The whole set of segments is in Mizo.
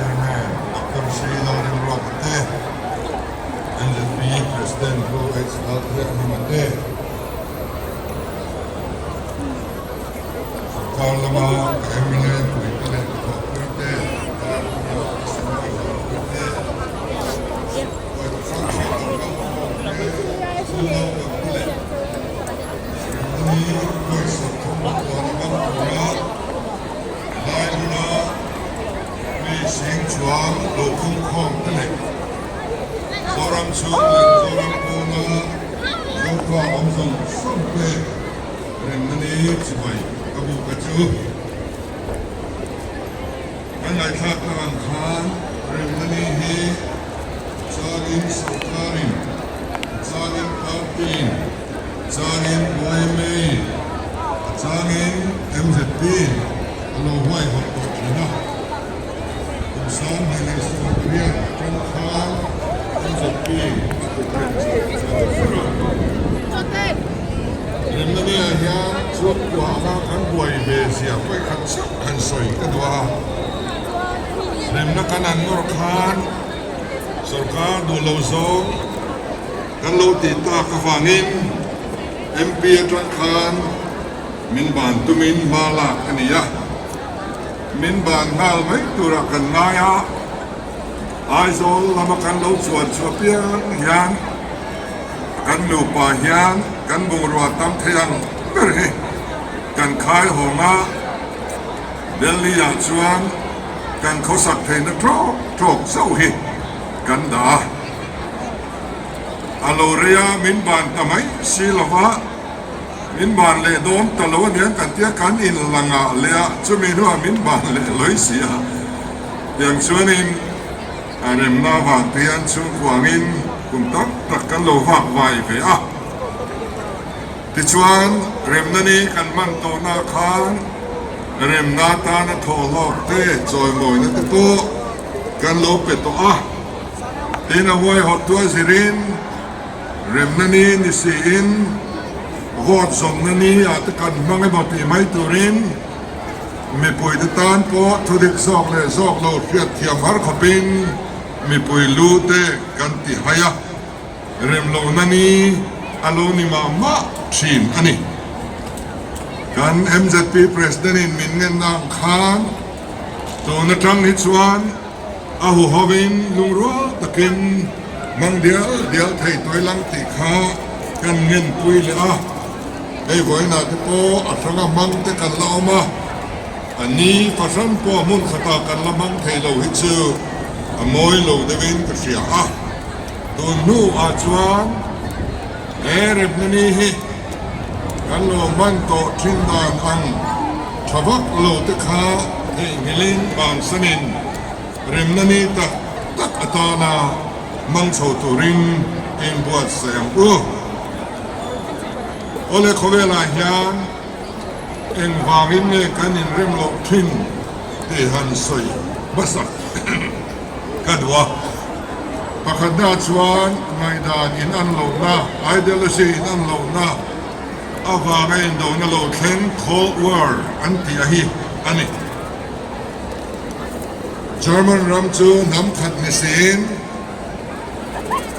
Chairman Doctor Sri Lalrimruata te, MZP President Pu H Lalthianghima te, Sorkar lama ka mla puite leh ka thawhpui te, party a ka senior zawhpui te, huaite hrang hrang lo kal khawm te, unau dangte leh Remnani vawi 34 hmang tura helai hmuna mi sing chuang lo pungkhawm te leh Zoram chhung leh Zoram pawna Zofa awm zawng zawng te Remnani chibai ka buk a chu. Kan ngaihthlak tak ang khan Remnani hi changin sorkarin, changin party-in, changin YMA-in, a changin MZP-in a lo huaihawt tawh thin a. Kum 2018 atang khan MZP-in a kut rem char char fur a. Remnani-ah hian chhungkua anga kan buai ve zia pawikhat chauh han sawi ka duh a, remna kan an nawr khan sorkar duh lo zawng kan lo tih tak avangin MP atang khan min ban tumin hma lak a ni a, min ban nghal mai turah kan ngai a, Aizawl lama kan lo chuan chhuah piang hian kan nupa hian kan bungrua tam thei ang ber hi kan khai hawng a. Delhi ah chuan kan khawsak theihna tawk tawk zauh hi kan dah a, a lo rei a min ban ta mai si lo va, min ban leh dawn ta lo aniang kan tia kan in la ngah leh a, chumi hnuah min ban leh lawi si a, tiang chuanin a remna avang te hian chhungkuangin kum tam tak kan lo vak vai ve a. Tichuan, remna ni kan hman tawhna khan remna tana thawhlawk te, chawimawina te pawh kan lo pe tawh a. Tin, a huaihawt tu a zirin remna ni ni siin vote zawmna ni ah te kan hmang emaw tih mai turin mipuite tan pawh thudik zawk leh zawk lo hriatthiam har khawpin mipui lu te kan ti hai a. Remlohna ni a lo ni mah mah thin a ni. Kan mzp President in min ngenna ang khan tun atang hi chuan a huhovin lungrual takin hmang dial dial thei tuai lang tih kha kan ngenpui leh a. Hei vawiinah te pawh a hranga hmang te kan la awm a, a ni fahran pawh hmun khatah kan la hmang thei lo hi chu a mawi lo deuhin ka hria a. Tun hnu ah chuan he remna ni hi kan lo hman tawh thin dan ang tha vak lo te kha theihnghilhin bansanin remna ni tak tak atana hmang chho turin inbuatsaih ang u. Awle khawvelah hian engvangin nge kan inrem loh thin tih han sawi hmasak ka duh a. Pakhatna chuan ngaihdan in an lohna, ideology in an lohna avanga indona lo thleng Cold War an tih a hi a ni. German ram chu hnam khat ni siin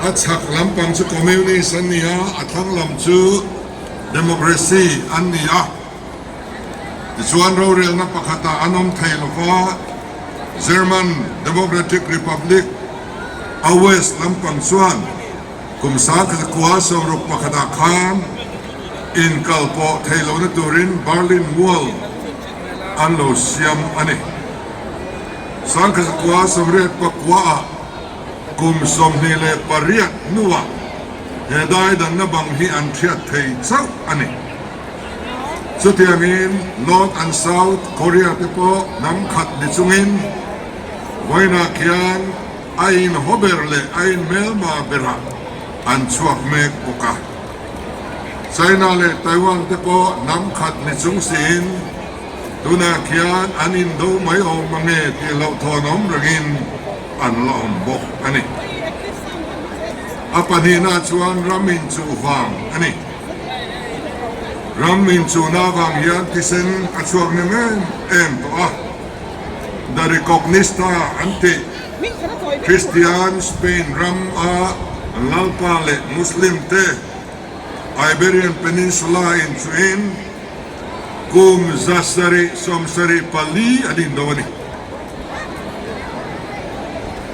a chhak lampang chu Communist an ni a, a thlang lam chu Democracy an ni a. Tichuan rorelna pakhatah an awm thei lova, German Democratic Republic a west lampang chuan kum 1961 ah khan inkalpawh thei lohna turin Berlin Wall an lo siam a ni. 1989 ah kum 28 hnuah he daidanna bang hi an thiat thei chauh a ni. Chutiangin North and South Korea te pawh hnam khat ni chungin vawiinah khian a inhaw ber leh a inhmelma berah an chhuak mek bawk a. China leh Taiwan te pawh hnam khat ni chung siin tunah khian an indo mai awm mange tih hlauhthawn awm rengin an la awm bawk a ni. A pahnihna chuan ram inchuh vang a ni. Ram inchuhna avang hian thisen a chhuak nem em em tawh a. The Reconquista an tih Kristian Spain ram a lalpa leh Muslim te Iberian Peninsula in chuhin kum 774 an indo a ni.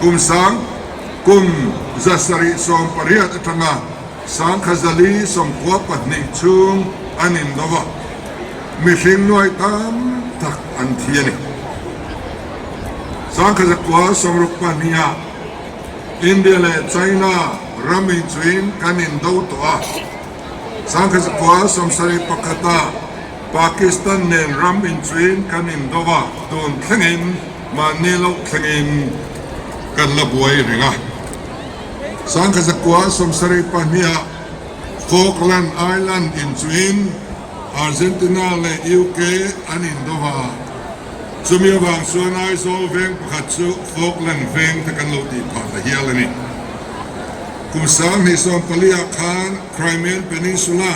Kum sang kum 780 atanga 1492 chhung an indo a, mihring nuai tam tak an thi a ni. 1962 ah India leh China ram inchuin kan indo tawh a, 1971 ah Pakistan nen ram inchuin kan indo a, tun thlengin mahni loh thlengin kan la buai reng a. 1972 ah Falkland Island inchuin Argentina leh UK an indo a, chumi avang chuan Aizawl veng pakhat chu Falkland veng te kan lo tih phah ta hial a ni. Kum 2014 ah khan Crimean Peninsula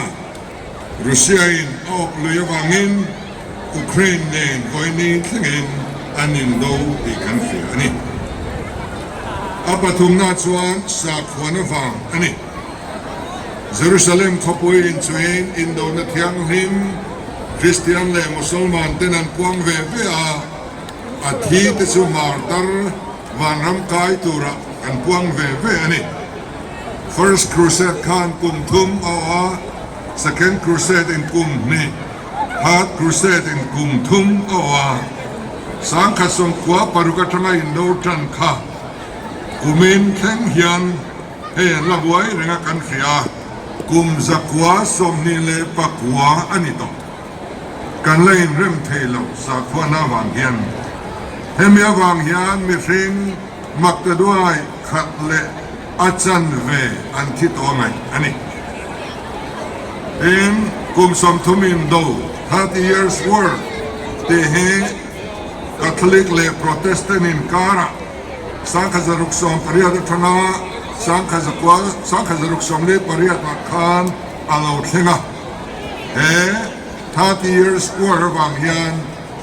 Russia in a awp lui avangin Ukraine nen vawiini thlengin an indo tih kan hria a ni. A pathumna chuan sakhuan avang a ni. Jerusalem khawpui inchuin indona thianghlim Kristian leh Musulman ten an puang ve ve a, a thi te chu martar vanram kai turah an puang ve ve a ni. First Crusade khan kum thum a awh a, Second Crusade in kum hnih, Third Crusade in kum thum a awh a. 1906 atanga indo tan kha kumin thleng hian hei an la buai reng a kan hria, kum 929 a ni tawh. Kan la inrem thei lo sakhuana avang hian. Hemi avang hian mihring maktaduai khat leh a chanve an thi tawh ngaih a ni. Tin, kum 30 indo, 30 Years War, tih hi Catholic leh Protestant inkarah 1608 atanga 1648 ah khan a lo thleng a. He 30 Years War avang hian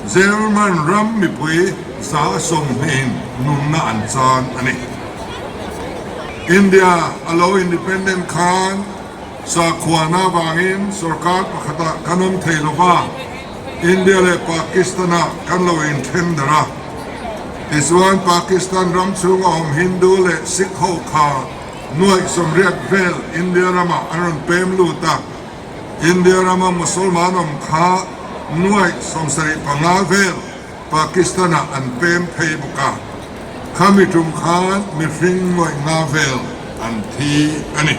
German ram mipui 20% nunna an chan a ni. India a lo independent khan sakhuana avangin sorkar pakhatah kan awm thei lo va, India leh Pakistan-ah kan lo inthen darh a. Tichuan Pakistan ram chhunga awm Hindu leh Sikh ho kha nuaih 80 vel India ramah an rawn pem lut a. India rama Musalman awm kha nuaih 75 vel Pakistan-ah an pem phei bawk a, khami tum khan mihring nuaih nga vel an thi a ni.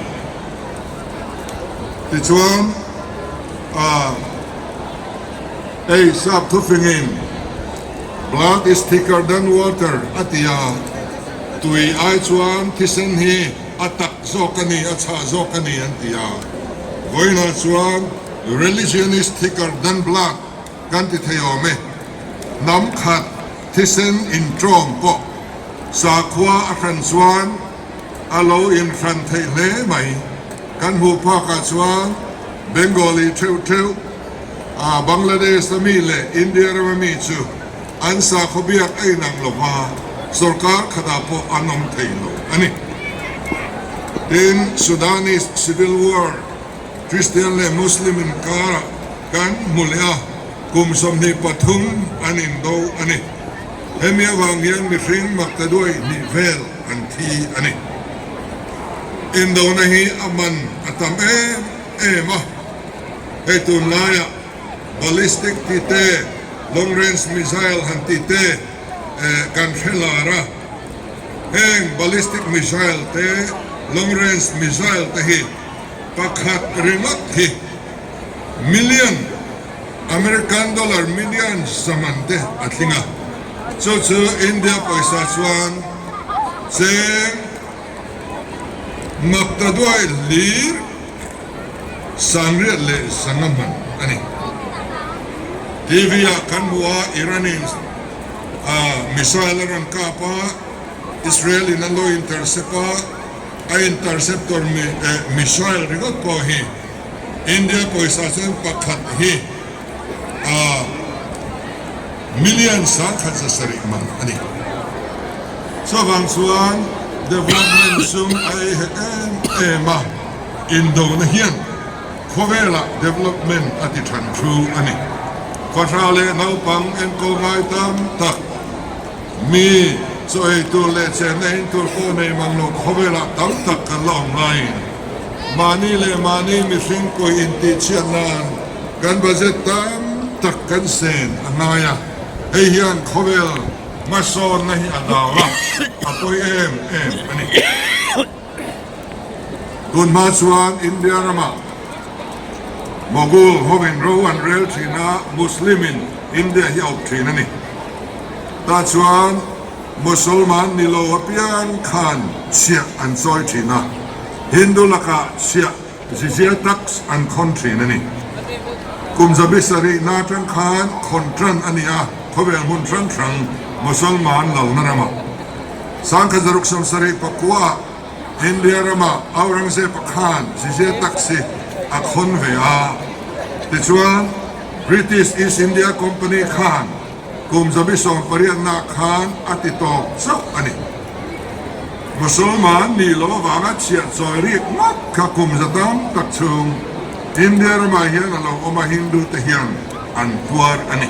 Tichuan, hei sap thufingin Blood is thicker than water a ti a, tui ai chuan thisen hi a tak zawk a ni, a chhah zawk a ni an ti a. Vawiinah chuan Religion is thicker than blood kan ti thei awm e. Hnam khat thisen intawm pawh sakhua a hran chuan a lo inhran theih hle mai. Kan hmuh phakah chuan Bengali theuh theuh, Bangladesh a mi leh India rama mi chu an sakhaw biak a inang lo va, sorkar khatah pawh an awm thei lo a ni. Tin, Sudanese Civil War, Christian leh Muslim inkarah kan hmu leh a, kum 23 an indo a ni. Hemi avang hian mihring maktaduai hnih vel an thi a ni. Indona hi a man a tam em em a, hei tunlaiah ballistic tih te, long range missile han tih te kan hre lar a. Heng ballistic missile te, long range missile te hi pakhat ringawt hi million, American dollar million zaman te a tling a. Chu chu India pawisa chuan cheng maktaduai hlir 800 man a ni. TV ah kan hmu a, Iran in missile a rawn kap a, Israel in an lo intercept a, a interceptor missile ringawt pawh hi India pawisa chuan pakhat hi. Million 1700 man a ni. Chuvang chuan development sum a ei hek em em a, indona hian khawvelah development a ti than thu a ni. Fahrah leh naupang enkawl ngai tam tak, mi chaw ei tur leh chenna in tur pawh nei mang lo khawvelah tam tak kan la awm laiin mahni leh mahni mihring pawi intihchhiat nan kan budget tam tak kan sen a ngai a, hei hian khawvel hmasawnna hi a dal a, a pawi em em a ni. Tun hma chuan India ramah Mughal hovin ro an rel thin a, Muslim in India hi a awp thin a ni. Tah chuan Musalman ni lo apiang khan chhiah an chawi thin a, Hindu lakah chhiah Jizya tax an khawn thin a ni. Kum 700 na atang khan khawn tan a ni a, khawvel hmun hrang hrang Musalman lalna ramah. 1679 ah India rama Aurangzeb a khan Jizya tax hi a khawn ve a. Tichuan, British East India Company khan kum 1800 na khan a ti tawp chauh a ni. Musalman nih loh avanga chhiah chawi rik ngawt kha kum za tam tak chhung India ramah hian a lo awm a, Hindu te hian an tuar a ni.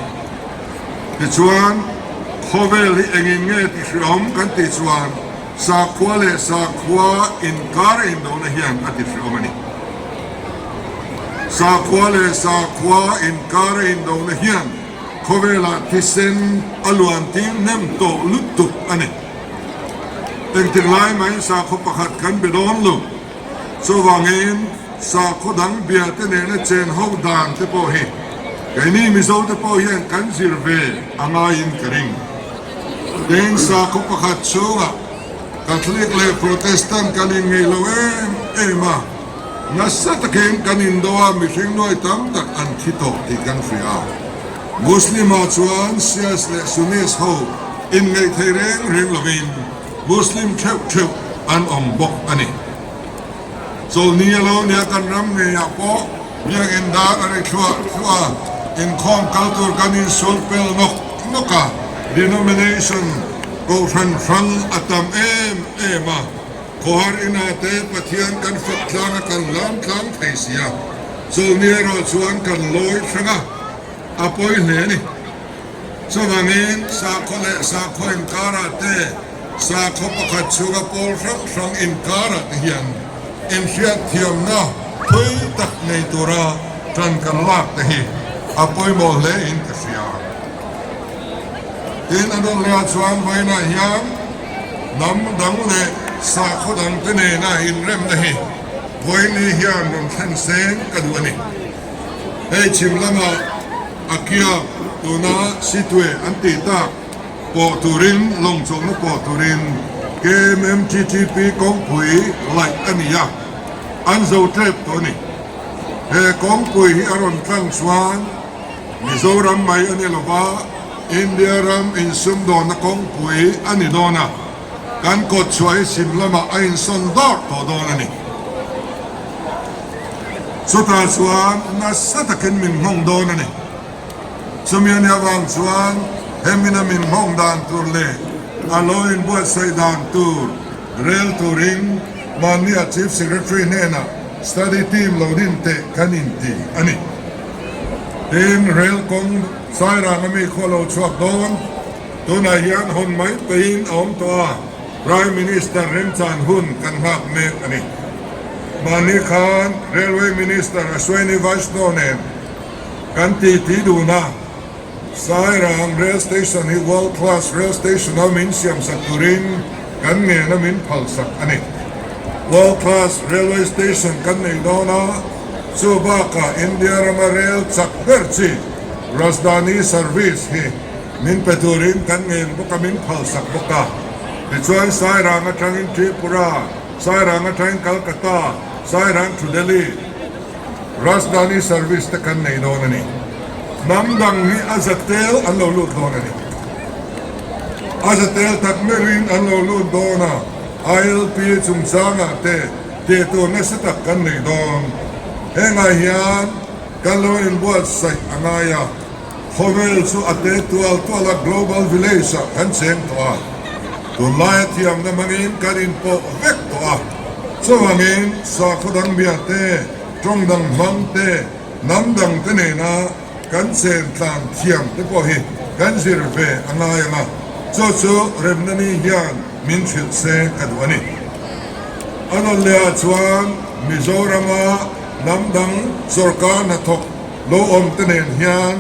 Tichuan, khawvel hi engin nge ti hreawm kan tih chuan sakhua leh sakhua inkar indona hian a ti hreawm a ni. Sakhua leh sakhua inkar indona hian khawvelah thisen a luan tir hnem tawh lutuk a ni. Engtik lai mai sakhaw pakhat kan be dawn lo. Chuvangin sakhaw dang bia te nena chen ho dan te pawh hi keini Mizo te pawh hian kan zir ve a ngaiin ka ring. Tin, sakhaw pakhat chhungah Catholic leh Protestant kan inngeih lo em em a, nasa takin kan indo a, mihring nuai tam tak an thi tawh tih kan hria. Muslim-ah chuan Shias leh Sunnis ho inngeih thei reng reng lovin Muslim theuh theuh an awm bawk a ni. Chawlhni a lo nia kan ram ngeiah pawh biakinn dar a ri thluah thluah a, inkhawm kal tur kan insul pel nawk nawk a, denomination kohhran hrang a tam em em a, khawhar inah te Pathian kan fak tlang a kan lam tlang thei si a, chawlhni erawh chuan kan lawi hrang a, a pawi hle a ni. Chuvangin sakhaw leh sakhaw inkarah te, sakhaw pakhat chhunga pawl hrang hrang inkarah te hian inhriatthiamna thui tak nei tura ṭan kan lak te hi a pawimawh hle in ka hria. Tin, a dawt lehah chuan vawiinah hian hnam dang leh sakhaw dang te nena inremna hi vawiini hian rawn thlen seng ka duh a ni. Hei chhim lamah a kiak tuna Sitwe an tih tak pawh turin lawng chawlhna pawh turin KMMTTP kawngpui laih a ni a, an zo tep tawh a ni. He kawngpui hi a rawn tlang chuan Mizoram mai a ni lova, India ram insumdawnna kawngpui a ni dawn a, kan kawtchhuah hi chhim lamah a insawn dawrh tawh dawn a ni. Chutah chuan nasa takin min nghawng dawn a ni. Chumi a nih avang chuan hemina min nghawng dan tur leh a lo inbuatsaih dan tur rel turin mahnia Chief Secretary hnenah study team lo din teh kan inti a ni. Tin, rel kawng Sairang ami khu a lo chhuak dawn. Tunah hian hawn mai peihin a awm tawh a, Prime Minister remchan hun kan nghak mek a ni. Mahni khan Railway Minister Ashwini Vaishnaw nen kan titi dun a, Sairang Rail Station hi World Class Rail Station a min siamsak turin kan ngen a min phalsak a ni. World Class Railway Station kan nei dawn a, chu bakah India rama rail chak ber chi Rajdhani Service hi Min pe turin kan ngen bawk a, min phalsak bawk a. Tichuan Sairang atangin Tripura, Sairang atangin Calcutta, Sairang to Delhi, Rajdhani service te kan nei dawn a ni. Hnam dang hi a za tel an lo lut dawn a ni. A za tel tak meuhin an lo lut dawn a, ILP chungchangah te teh tur nasa tak kan nei dawn. Hengah hian kan lo inbuatsaih a ngai a. Khawvel chu a te tual tual a, global village ah kan cheng tawh a, tunlaia thiamna hmangin kan inpawh vek tawh a. Chuvangin sakhaw dang bia te, tawng dang hmang te, hnam dang te nena kan chen tlan thiam te pawh hi kan zir ve a ngai ang a, chu chu remna ni hian min hrilh se ka duh a ni. A nawn leh ah chuan Mizorama hnam dang sorkar hnathawk lo awm te nen hian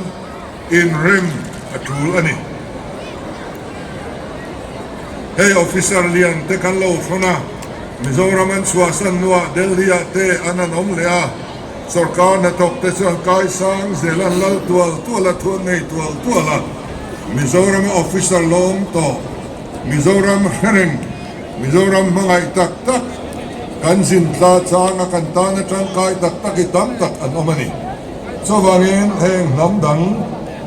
inrem a tul a ni. Hei officer lian te kan lo thawn a, Mizoram an chhuahsan hnuah Delhi ah te an han awm leh a, sorkar hnathawk te chuan kaisang zel an lal tual tual a, thu an nei tual tual a, Mizoram a officer lo awm tawh, Mizoram hrereng, Mizoram hmangaih tak tak, kan zin tla changa kan tan a tangkai tak tak hi tam tak an awm a ni. Chuvangin heng hnam dang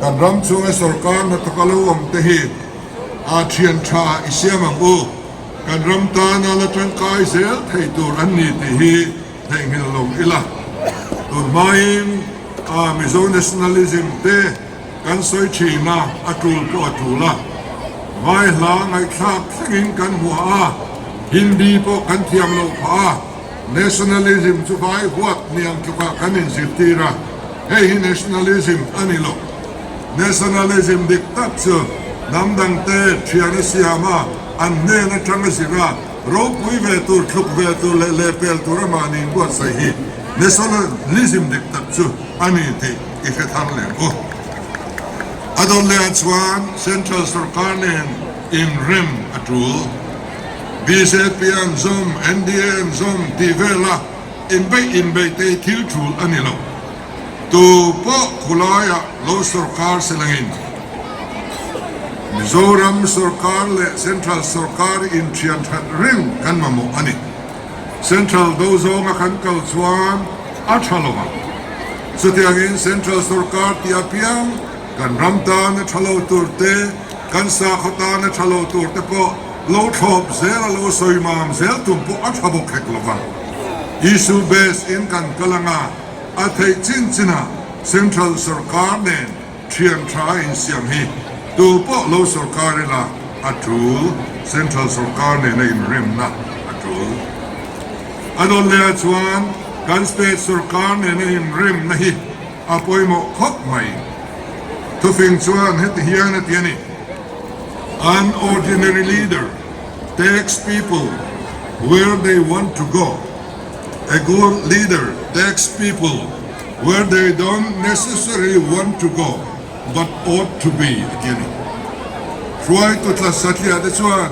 kan ram chhunga sorkar hnathawk a lo awm te hi a thian tha i siam ang u, kan ram tana la tangkai zel thei tur an ni tih hi theihnghilh lo ila. Tun hmain a Mizo nationalism te kan sawi thin a, a tul pawh a tul a. Vai hla ngaihthlak thlengin kan hmuah a, Hindi pawh kan thiam loh phah a, nationalism chu vai huat niang tlukah kan inzirtir a, hei hi nationalism a ni lo. Nationalism dik tak chu hnam dangte thian a siam a, an hnen atang a zir a, ropui ve tur, thluk ve tur leh lehpel tur a mahni inbuatsaih hi nationalism dik tak chu a ni tih i hre thar leh u. A dawt leh ah chuan Central sorkar nen inrem a tul. Bjp an zawm, NDA an zawm tih vela inbeih inbeih te hi thil tul a ni lo. Tu pawh khulaiah lo sorkar se langin Mizoram sorkar leh Central sorkar inthian that reng kan mamawh a ni. Central do zawnga kan kal chuan a tha lo ang. Chutiangin Central sorkar tih apiang kan ram tan a tha lo tur te, kan sakhaw tan a tha lo tur te pawh lo thlawp zel a lo sawi mam zel tum pawh a tha bawk hek lo vang. Issue based in kan kal anga a theih chin chinah Central sorkar nen Thian tha insiam hi tu pawh lo sorkar ila a tul, Central sorkar nena inremna a tul. A dawn leh ah chuan kan state sorkar nena inremna hi a pawimawh khawp mai. Thufing chuan heti hian a ti a ni, An ordinary leader takes people where they want to go. A good leader takes people where they don't necessarily want to go but ought to be a ti a ni. Hruaitu tla satliah te chuan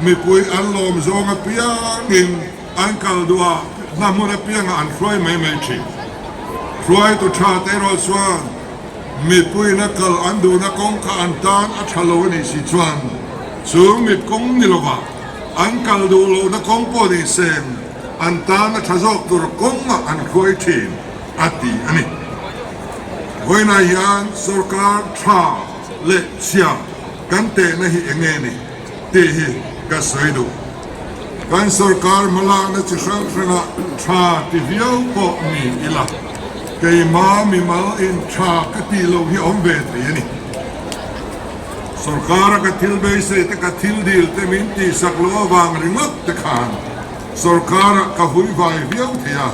mipui an lawm zawng apiangin an kal duh a, hna hmun apiangah an hruai mai mai thin. Hruaitu tha te erawh chuan mipuiin a kal an duhna kawng kha an tan a tha lo a nih si chuan chu mi kawng ni lovah An kal duh lohna kawng pawh ni seng an tan a tha zawk tur kawngah an hruai thin, a ti a ni. Vawiinah hian sorkar tha leh chhia kan tehna hi eng nge ni tih hi ka sawi duh. Kan sorkar hmalakna chi hrang hrangah tha ti viau pawh ni ila, keima mimal in tha ka tih loh hi awm ve thei a ni. Sorkara ka thil beisei te ka thil dil te min tihsak loh avang ringawt te khan sorkarah ka hui vai viau thei a,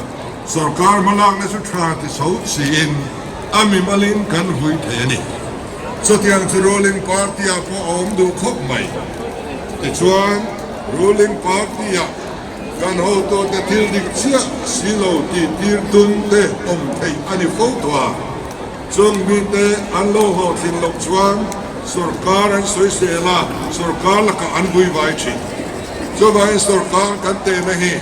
sorkar hmalakna chu tha ti chho siin a mimalin kan hui thei a ni. Chutiang chu ruling party-ah pawh a awm duh khawp mai. Tichuan, ruling party-ah kan hotute thil dik chiah si lo tih tir tum te awm theih a ni fo tawh a. Chung mite an lo hlawhtlin loh chuan sorkar an sawisel a, sorkar lakah an vui vai thin. Chuvangin sorkar kan tehna hi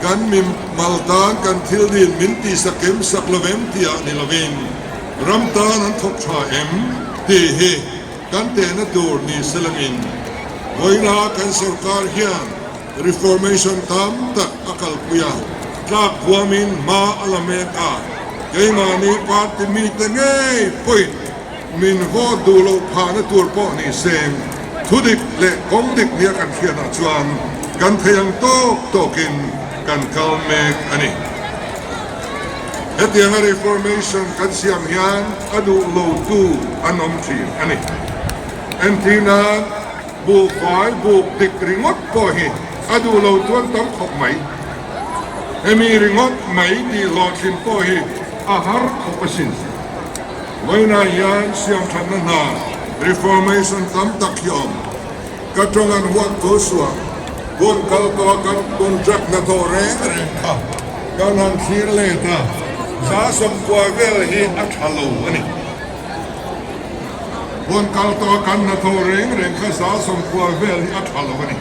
kan mi mal tan kan thil dil min tihsak em sak lo em tihah ni lovin ram tan an thawk tha em tih hi kan tehna tur ni se langin vawiina kan sorkar hian Reformation tam tak a kalpui a, tlak huamin hma a la mek a, keimahni party mite ngei pawhin min vote duh loh phahna tur pawh ni seng thudik leh kawng dik nia kan hriatah chuan kan thei ang tawk tawkin kan kal mek a ni. Hetianga reformation kan siam hian a duh lotu an awm thin a ni. Entirnan, buhfai buk dik ringawt pawh hi a duh lotu an tam khawp mai. Hemi ringawt mai tih hlawhtlin pawh hi a har khawp asin. Vawiinah hian siamthatna hna, reformation, tam tak hi a awm. Ka tawng an huat thu suah hun kal tawh a kan contract hnathawh reng reng kha kan han thlir let a, 90% vel hi a tha lo a ni. Hun kal tawh a kan hnathawh reng reng kha 90% vel hi a tha lo a ni.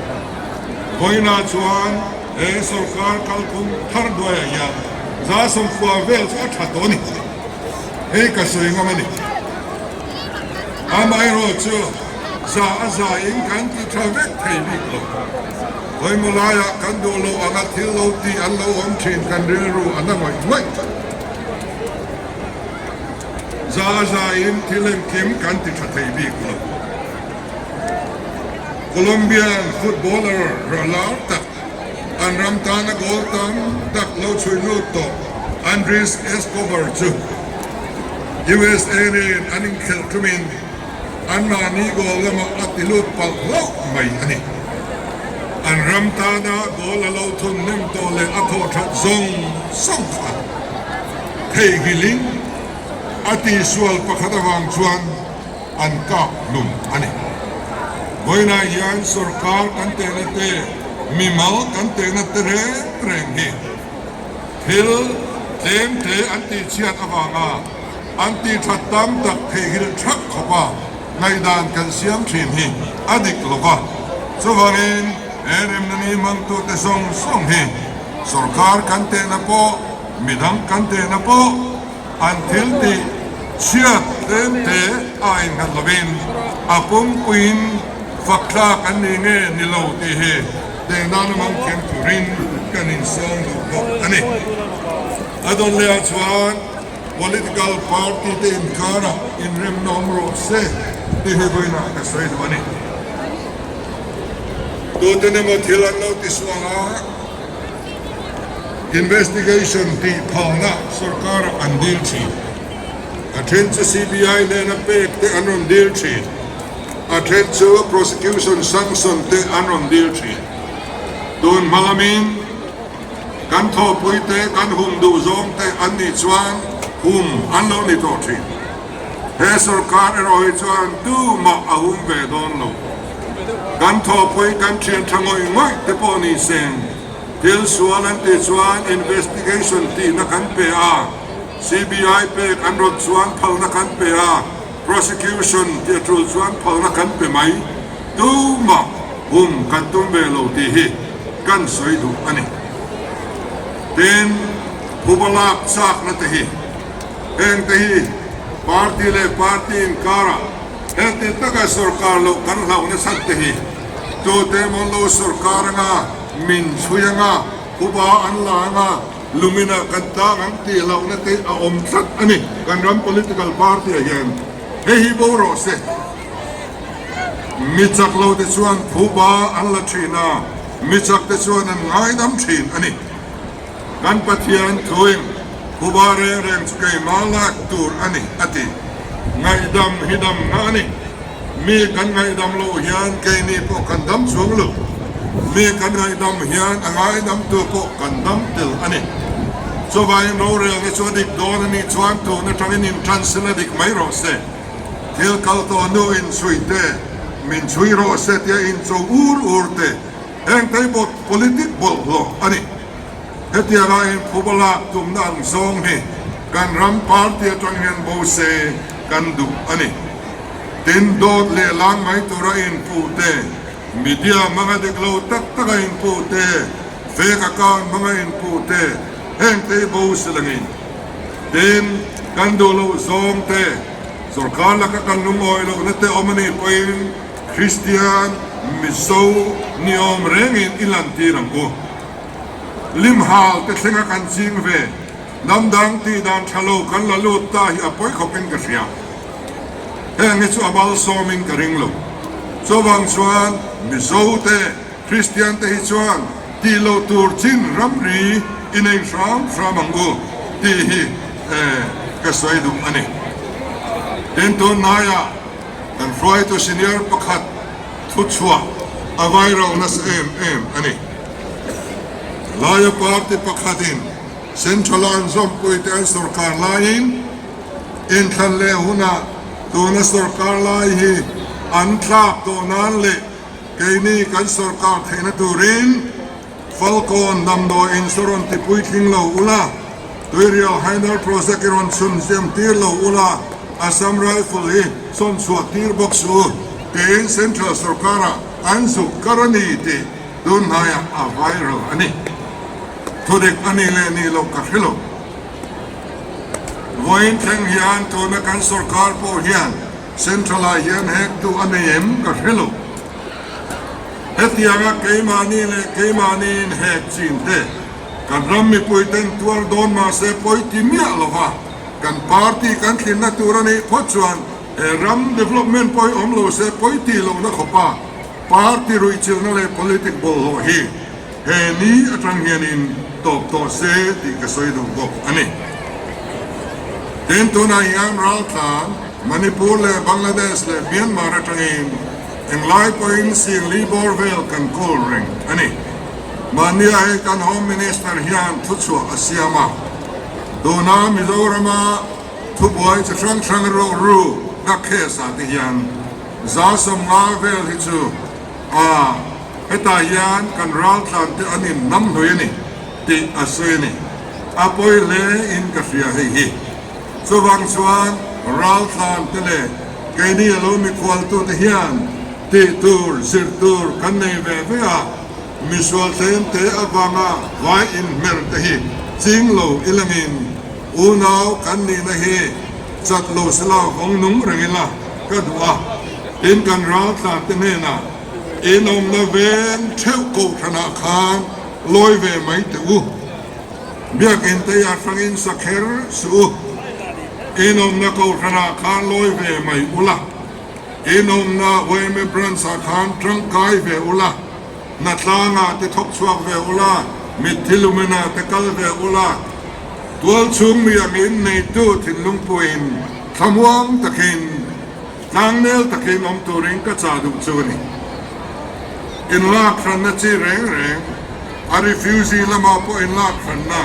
Vawiinah chuan he sorkar kalphung thar hnuaiah hian 90% vel chu a tha tawh a ni. Hei ka sawi ngam a ni. Amaherawhchu za a za in kan ti tha vek thei bik lo. Hawimaw laiah kan duh loh anga thil lo tih an lo awm thin kan rilru a na ngawih ngawih tlat. Za a za in thil engkim kan ti tha thei bik lo. Colombian footballer lar tak, an ram tana goal tam tak lo chhui lut tawh Andres Escobar chu USA nen an inkhelh thumin anmahni goal lamah a ti lut palh hlauh mai a ni. An ram tana goal a lo thun hnem tawh leh a thawh that zawng zawng kha theihnghilhin a tihsual pakhat avang chuan an kap hlum a ni. Vawiinah hian sorkar kan tehna te, mimal kan tehna te reng reng hi thil tlem te an tihchhiat avanga an tihthat tam tak theihnghilh thak khawpa ngaihdan kan siam thin hi a dik lo va. Chuvangin he remna ni hmangtute zawng zawng hi sorkar kan tehna pawh, midang kan tehna pawh, An thil tih chhiat tlem te a innghat lovin a pumpuiin fak tlak an ni nge ni lo tih hi tehnan a mang thiam turin kan insawm duh bawk a ni. A dawn lehah chuan political party te inkarah inremna awm rawh se tih hi vawiinah ka sawi duh a ni. Tuten emaw thil an lo ti sual a. Investigation tih phalna sorkarah an dil thin. A then chu CBI nena pek te an rawn dil thin. A then chu prosecution sanction te an rawn dil thin. Tun hma lamin kan thawhpui te kan hum duh zawng te an nih chuan hum an lo ni tawh thin. He sorkar erawh hi chuan tumah a hum ve dawn lo. Kan thawhpui kan thian tha ngawih ngawih te pawh ni seng. Thil sual an tih chuan investigation tihna kan pe a, CBI pek an rawt chuan phalna kan pe a, prosecution tih a tul chuan phalna kan pe mai. Tumah hum kan tum ve lo tih hi kan sawi duh a ni. Tin, phuba lak chakna te hi heng te hi party leh party inkarah Heti taka sorkar loh kan hlauh nasat te hi tute emaw lo sorkar anga min chhui anga phuba an la anga lumina kan tlang ang tih hlauhna te a awm tlat a ni. Kan ram political party ah hian hei hi bo rawh se. Mi chak lo te chuan phuba an la thin a, mi chak te chuan an ngaidam thin a ni. Kan Pathian thuin phuba reng reng chu keimah lak tur a ni a ti. Ngaihdam hi damna a ni. Mi kan ngaihdam loh hian keini pawh kan dam chuang lo. Mi kan ngaihdam hian a ngaidamtu pawh kan dam tel a ni. Chuvangin rorelna chu a dik dawn a nih chuan tun atangin inṭansil a dik mai rawh se. Thil kal tawh nu inchhui te, min chhui rawh se tia incho ur ur te, Heng te bawk politic bawlhhlawh a ni. Hetianga inphuba lak tumna ang zawng hi kan ram party atang hian bo se kan duh a ni. Tin, dawt leh lang mai tura inpuh te, media hmanga dik lo tak taka inpuh te, fake account hmanga inpuh te, heng te hi bo se langin. Tin, kan duh loh zawng te, sorkar laka kan lungawi lohna te awm a nih pawhin, Kristian Mizo ni awm rengin i lantir ang u. Limhal te thlenga kan ching ve, hnam dang tih dan tha lo kan la lut ta hi a pawi khawpin ka hria. Heng hi chu a malsawmin ka ring lo. Chuvang chuan Mizo te, Kristian te hi chuan tih loh tur chin ramri i nei hram hram ang u tih hi. ka sawi duh a ni. Tin, tunhnaiah kan hruaitu senior pakhat thuchhuah a viral nasa em em a ni. Laia party pakhatin Central-a an zawmpuite an sorkar laiin inthlan leh hunah tuna sorkar lai hi an tlak tawh nan leh keini kan sorkar theihna turin Falkawn damdawi in saw rawn ti puitling lo ula, Tuirial Hydel Project i rawn chhun ziam tir lo ula, Assam Rifle hi sawn chhuah tir bawk suh u, tiin Central sorkara an zuk kar a ni tih tun hnaiah a viral a ni. Thudik a nih leh nih loh ka hre lo. Vawiin thleng hian tuna kan sorkar pawh hian Central-ah hian hektu a nei em ka hre lo. Hetianga keimahni leh keimahni inhek chin te kan ram mipuiten tuar dawn mahse pawi ti miah lova kan party kan thlinna tur a nih phawt chuan he ram development pawi awm lo se pawi ti lohna khawpa party ruihchilhna leh politic bawlhhlawh hi he ni atang hianin tawp tawh se tih ka sawi duh bawk a ni. Tin, tunah hian raltlan Manipur leh Bangladesh leh Myanmar atangin Englai pawhin Singli bawr vel kan kawl reng a ni. Mahnia hei kan Home Minister hian thuchhuah a siam a, tuna Mizorama thubuai chi hrang hrang rawh ru na case ah te hian 150 vel hi chu a hetah hian kan raltlan te an in hnam hnui a ni tih a sawi a ni. A pawi hle in ka hria hei hi. Chuvang chuan raltlan te leh keini a lo mikhualtute hian tih tur, zir tur kan nei ve ve a, misual tlem te avanga vai inhmer te hi ching lo ilangin unau kan nihna hi chat lo sela vawng nung reng ila ka duh a, tin kan raltlan te hnenah inawmna veng theuh kohhranah khan lawi ve mai teh u. Biakinn te a hrangin sa kher suh u. Inawmna kohhranah khan lawi ve mai ula, inawmna yma branch-ah khan tangkai ve ula, hnatlangah te thawk chhuak ve ula, mitthi lumenah te kal ve ula, tualchhung mi angin neitu thinlung puiin thlamuang takin, tlangnel takin awm turin ka chah duh chu a ni. Inlak hranna chi reng reng. A refugee lamah pawh inlak hranna,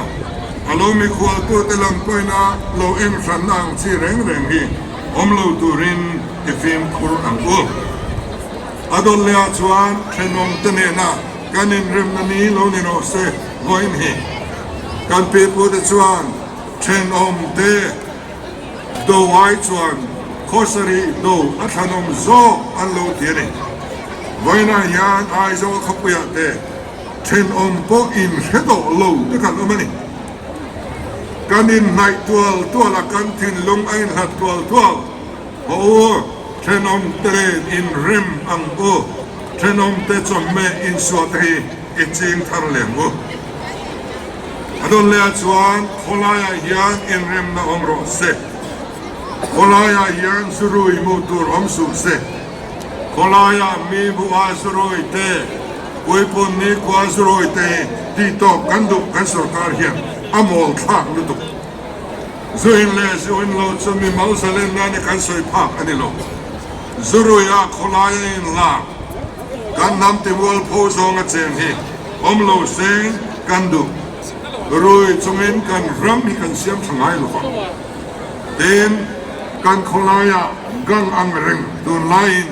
a lo mikhualtute lam pawhin a lo en hranna ang chi reng reng hi awm lo turin i fimkhur ang u. A dawt lehah chuan thenawmte nena kan inremna ni lo ni rawh se vawiin hi. Kan pipute chuan thenawmte do ai chuan khawsarih do a thlanawm zawk an lo ti a ni. Vawiinah hian Aizawl khawpuiah te thenawm pawh inhre tawh lo te kan awm a ni. Kan inhnaih tual tual a, kan thinlung a inhlat tual tual. Haw u, thenawm te len inrem ang u, thenawm te chawhmeh insuah te hi i ching thar lem u. A dawn leh ah chuan khawlaiah hian inremna awm rawh se. Khawlaiah hian zurui hmuh tur awm suh se. Khawlaiah mi buh a zurui te, puipun nikhua zurui te hi tihtawp kan duh kan sorkar hian a mawl thlak lutuk. Zu in leh zu in lo chu mi mal zalen nan i kan sawi phak a ni lo. Zurui ah khawlai a in lak kan hnam timual pho zawng a cheng hi awm lo seng kan duh. Rui chungin kan ram hi kan siam tha ngai lo vang. Tin, kan khawlaiah gang ang reng tunlaiin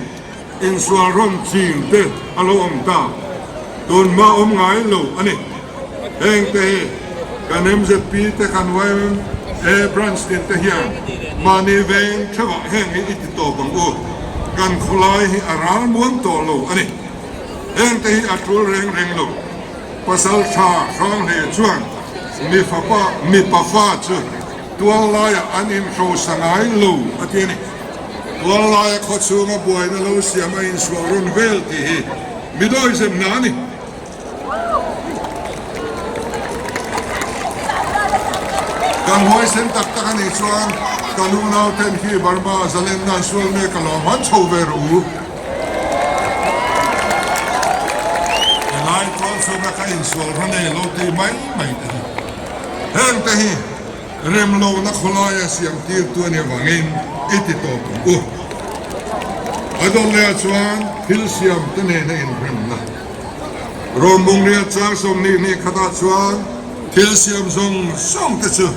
insual rawn chin te a lo awm ta. Tunhma awm ngai lo a ni. Heng te hi kan MZP te kan yma branch tin te hian mahni veng theuhah heng hi i ti tawp ang u. Kan khawlai hi a ral muang tawh lo a ni. Heng te hi a tul reng reng lo. Pasal tha hrang hle chuan mi fapa mipa fa chu tual laiah an inhrosa ngai lo a ti a ni. Tual laia khaw chhunga buaina lo siam a insual rawn vel tih hi mi dawizem hna a ni. Kan huaisen tak tak a nih chuan kan unau ten khi Burma zalenna an sual mek alawm han chho ve rawh u. Helai tual chhunga ka insual rawn e lo ti mai mai te hi heng te hi. Remlohna khawlaia siamtirtu a nih avangin i ti tawp ang u. A dawtlehah chuan thil siamte nena inremna. Rawnbungria chang 22 khatah chuan thil siam zawng zawngte chu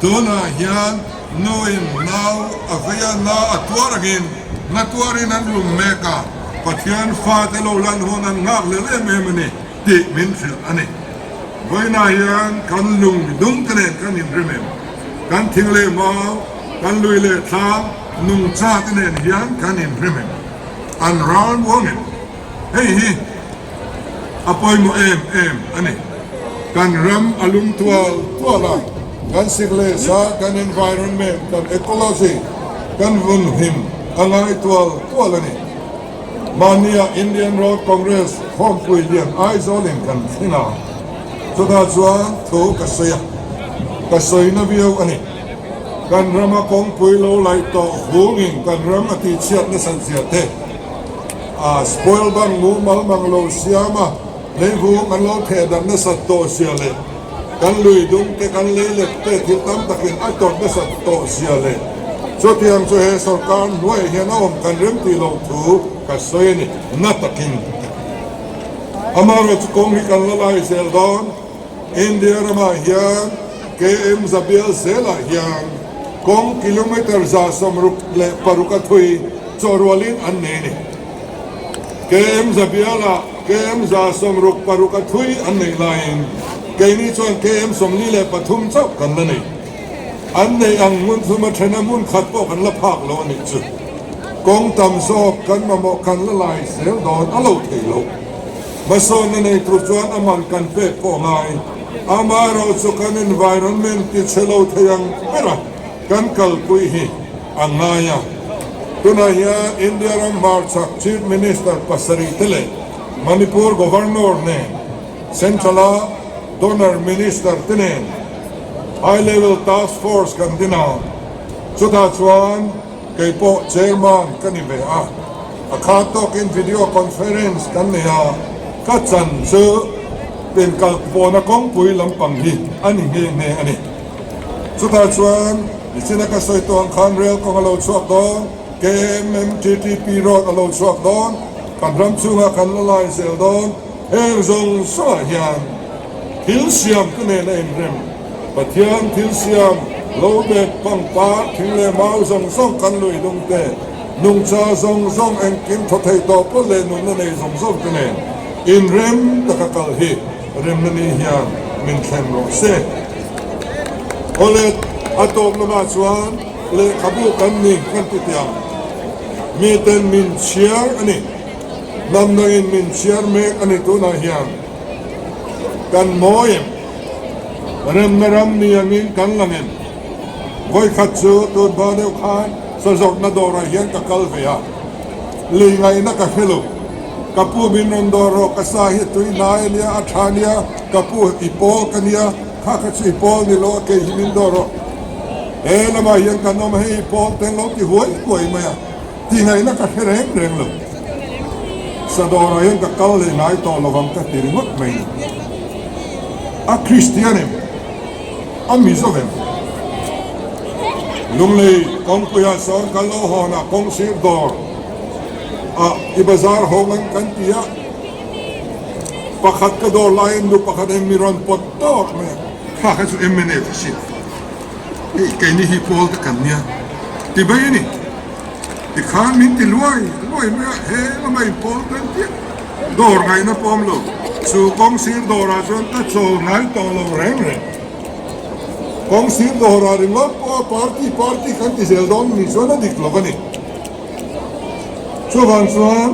tunah hian nuin nau a vei a, na a tuar angin na tuarin an rum mek a, Pathian fate lo lan hun an nghak lel em em a ni tih min hrilh a ni. Vawiinah hian kan lung dungte nen kan inrem em? Kan thing leh mau, kan lui leh thlang, nungcha te nen hian kan inrem em? An ral muang em? Hei hi a pawimawh em em a ni. Kan ram a lum tual tual a, kan sik leh sa, kan environment, kan ecology kan vunhim a ngai tual tual a ni. Mahnia Indian Road Congress khawmpui lian Aizawlin kan thleng a, chutah chuan thu ka sawi a, ka sawi na viau a ni. Kan rama kawngpui lo laih tawh hungin kan ram a tihchhiat nasat zia te, a spoil bang mumal mang lo siam a, leivung an lo theh dan nasat tawh zia leh kan lui dung te kan lei let te thil tam takin a tawrh nasat tawh zia leh chutiang chu he sorkar hnuaiah hian a awm kan rem tih loh thu ka sawi a ni. Na takin amaherawhchu kawng hi kan la lai zel dawn. India ramah hian KM Zabial zelah hian kawng kilometre 66 a thui chawhrualin an nei a ni. KM Zabialah KM 66 a thui an neih laiin keini chuan KM 43 chauh kan la nei. An neih ang hmun thuma thena hmun khat pawh kan la phak lo a nih chu. Kawng tam zawk kan mamawh kan la lai zel dawn a lo thei lo. Hmasawnna nei tur chuan a man kan pek pawh ngai. Amaherawhchu kan environment ti chhe lo thei ang bera kan kalpui hi a ngai a. Tunah hian India ram hmarchhak Chief Minister pasarih te leh Manipur Governor nen Central-a Donor Minister te nen High Level Task Force kan din a, chutah chuan kei pawh Chairman ka ni ve a. A khat tawkin Video Conference kan nei a, ka chan chu inkalpawhna kawngpui lampang hi a ni nghe nghe a ni. Chutah chuan nichina ka sawi tawh ang khan rel kawng a lo chhuak dawn, KMMTTP road a lo chhuak dawn, kan ram chhungah kan la lai zel dawn, heng zawng zawngah hian thil siam ka nen a inrem. Pathian thil siam lo bet pangpar thing leh mau zawng zawng kan lui lung te, nungcha zawng zawng engkim thaw thei tawh pawh leh nunna nei zawng zawng te nen inrem taka kal hi Remna ni hian min thlen rawh se. Awle, a tawp lamah chuan lehkhabu kan ni kan ti teh ang. Miten min chhiar a ni. Hnam dangin min chhiar mek a ni tunah hian. Kan mawi em? Remna ram ni angin kan lang em? Vawikhat chu tun hma deuh khan sazawrhna dawrah hian ka kal ve a. Lei ngaihna ka hre lo. Ka pu min rawn dawr rawh, ka sa hi tui hnai a nia, a tha nia, ka pu i pawl ka nia, kha kha chu i pawl ni lo a, kei hi min dawr rawh. He lamah hian kan awm a, hei i pawl te an lo ti huai huai mai a, ti ngaihna ka hre reng reng lo. Sa dawrah hian ka kal leh ngai tawh lo vang ka ti ringawt mai ni. A Kristian em? A Mizo em? Lunglei kawngpuiah sawn kan lo hawnah kawngsir dawr. Ah i bazar ho ngan kan ti a, pakhat ka dawr laiin nu pakhat in mi rawn pawt tawk mai a, kha kha chu mnf a si, hei keini hi pawl te kan nia ti mai a ni, tikhan min ti luai luai mai a, he lama in pawl kan ti a, dawr ngaihna pawm lo, chu kawng sir dawrah chuan ka chawl ngai tawh lo reng reng, kawng sir dawrah ringawt pawh a party party kan ti zel dawn ni chuan a dik lo a ni. Chuvang chuan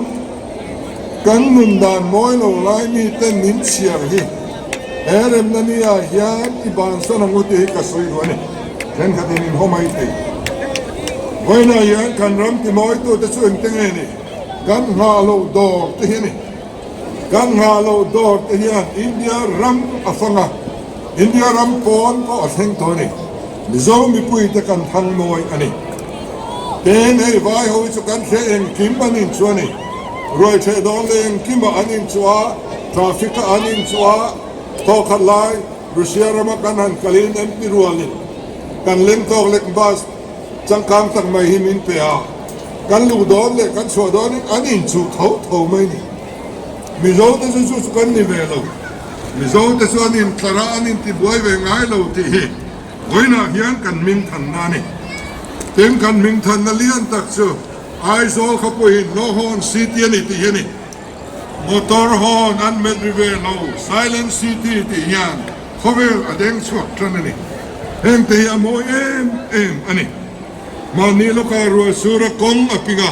kan nun dan mawi lo lai miten min chhiar hi he remna ni ah hian i bansan ang u tih hi ka sawi duh a ni. Thenkhat in inhaw mai thei. Vawiinah hian kan ram ti mawitute chu engte nge ni? Kan nghah loh dawr te hi a ni. Kan nghah loh dawr te hian India ram a fang a, India ram pawn pawh a thleng tawh a ni. Mizo mipuite kan thang mawi a ni. Tin, hei vai ho hi chu kan hre engkim an inchuh a ni. Ruai ṭheh dawn leh engkimah an inchuh a, traffic-ah an inchuh a, thawkhat lai Russia rama kan han kalin MP rualin. Kan leng tawk lek bus changkang tak mai hi min pe a, kan luh dawn leh kan chhuah dawnin an inchuh tho tho mai ni. Mizo te chu chu chu kan ni ve lo. Mizo te chu an intlar a, an intibuai ve ngai lo tih hi vawiinah hian kan hmingthanna a ni. Tin, kan hmingthanna lian tak chu Aizawl khawpuiin No Horn City a ni tih hi a ni. Motor horn an met ri ve lo, Silent City tih hian khawvel a deng chhuak tan a ni. Heng te hi a mawi em em a ni. Mahni lawkah rual sura kawng a ping a,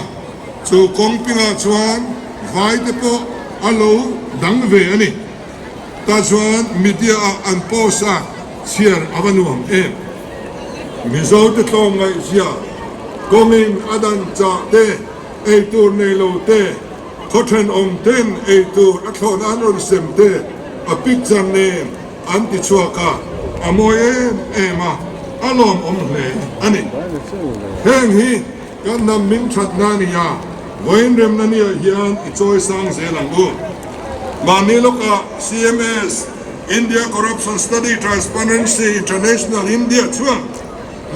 chu kawng pingah chuan vai te pawh a lo dang ve a ni. Tah chuan media ah an post a, chhiar a va nuam em. Mizo te tlawm ngaihzia kawngin a dan chah te, eitur nei lo te, Khaw thenawm ten eitur a thlawhna an rawn sem te a picture nen an ti chhuak a, a mawi em em a, a lawmawm hle a ni. Heng hi kan hnam hming thatna a ni a, vawiin remna niah hian i chawi sang zel ang u. Mahni lawkah CMS, India Corruption Study Transparency International India chuan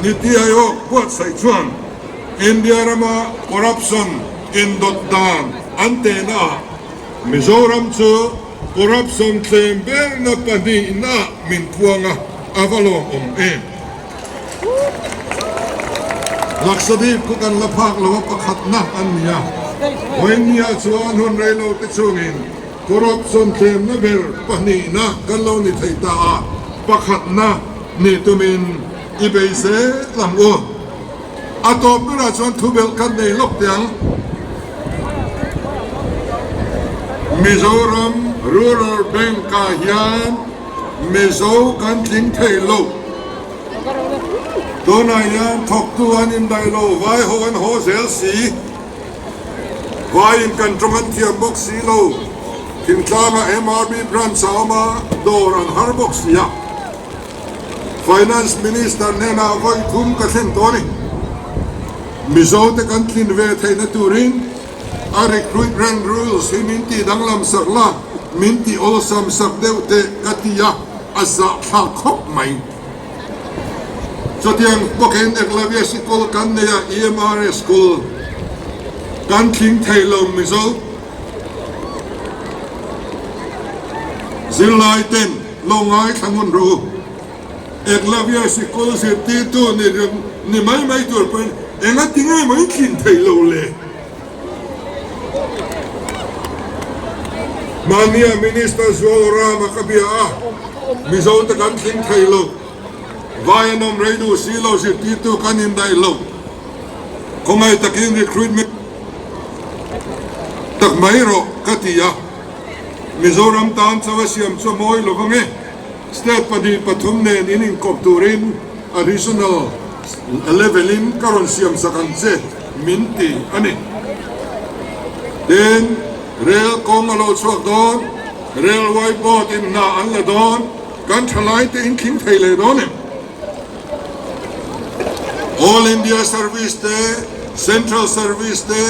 Niti Aayog buatsaih chuan India rama corruption indawt dan an tehna ah Mizoram chu corruption tlem berna pahnihna ah min phuang a, a va lawmawm em? Lakshadweep khu kan la phak lo a pakhatna an ni a, Vawinia chuan hun reilo te chungin corruption tlemna ber pahnihna kan lo ni thei ta a, pakhatna ni tumin i bei zel ang u. A tawp berah chuan thubelh kan nei lawk teh ang. Mizoram Rural Bank ah hian Mizo kan tling thei lo. Tunah hian thawktu an indaih lo, vai ho an haw zel si. Vaiin kan tawng an thiam bawk si lo. Thingtlangah MRB branch a awm a, dawr an har bawk si a. Finance Minister hnenah vawi thum ka thlen tawh a ni. Mizo te kan tlin ve theihna turin a recruitment rules hi min tih danglam sak la, min tih awlsam sak deuh teh ka ti a, a zahthlak khawp mai. Chutiang bawkin Eklavya Sikul kan nei a, EMRS School kan tling thei lo Mizo zirlai ten Lo ngaithla ngun rawh u. Eklavya sikul zirtirtu ni ni mai mai tur pawhin enga ti nge maw in thlin theih lo le? Mahnia Minister Zualrama ka bia a, Mizo te kan thlin thei lo, vai an awm rei duh si lo zirtirtu kan indaih lo. Khawngaih takin recruitment tak mai rawh ka ti a. Mizoram tan chauh a siam chu a mawi lo vang e. State pahnih pathum nen in inkawp turin a regional level in ka rawn siam sak ang che min ti a ni. Tin, rel kawng a lo chhuak dawn, railway board in hna an la dawn, kan thalai te in thling thei leh dawn em? All India Service te, Central Service te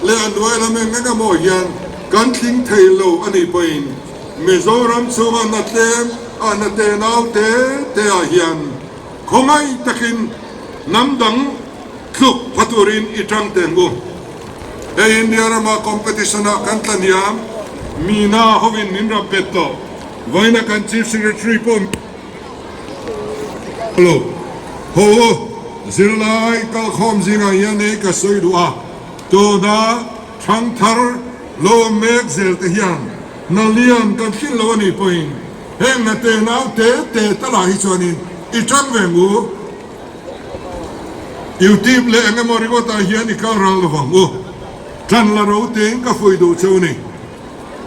leh a hnuai lam eng eng emaw hian kan tling thei lo a nih pawhin Mizoram chhunga hna tlem a hna tenau te te ah hian khawngaih takin hnam dang tluk pha turin i tang teng u. Hei India rama competition ah kan tla hniam, Mina hovin min rap bet tawh, vawiina kan Chief Secretary pawh Lo ho u, zirlai kalkhawm zingah hian ei ka sawi duh a, tuna thangthar lo awm mek zel te hian hna lian kan hrilh lo a nih pawhin heng hna te nau te te talah hi chuanin i tang ve ang u. Youtube leh eng emaw ringawtah hian i kal ral lovang u. Tan la ro tein ka fuih duh cheu ni.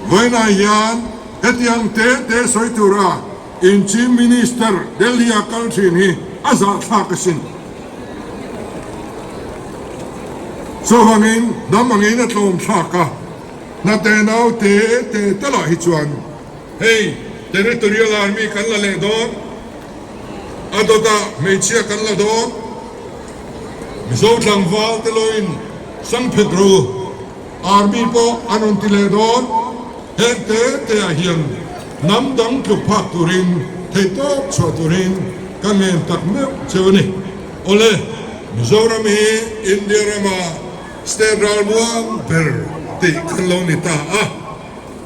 Vawiinah hian hetiang te te sawi tura In Chief Minister Delhi a kal thin hi a zahthlak asin. Chuvangin hnam angin a tlawm thlak a, hna tenau te te talah hi chuan hei Territorial Army kan la leh dawn, a dawtah hmeichhia kan la dawn, Mizo tlangval te loin Sangphet ro Army pawh an rawn ti leh dawn. Heng te te ah hian hnam dang tluk phak turin theihtawp chhuah turin. ka ngen tak meuh cheu a ni. Awle, Mizoram hi India rama state ralmuang ber tih kan lo ni ta a,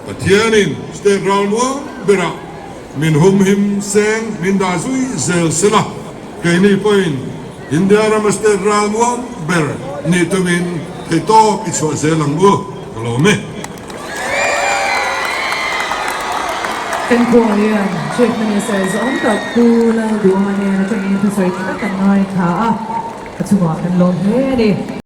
Pathianin state ralmuang berah min humhim seng min dah zui zel sela, keini pawhin India rama state ralmuang ber nih tumin theihtawp i chhuah zel ang u, ka lawm e. Kan khua hian Chief Minister zawng tak Pu Lalduha nen atangin thusawi tha tak kan ngaithla a, a chungah kan lawm hle a ni.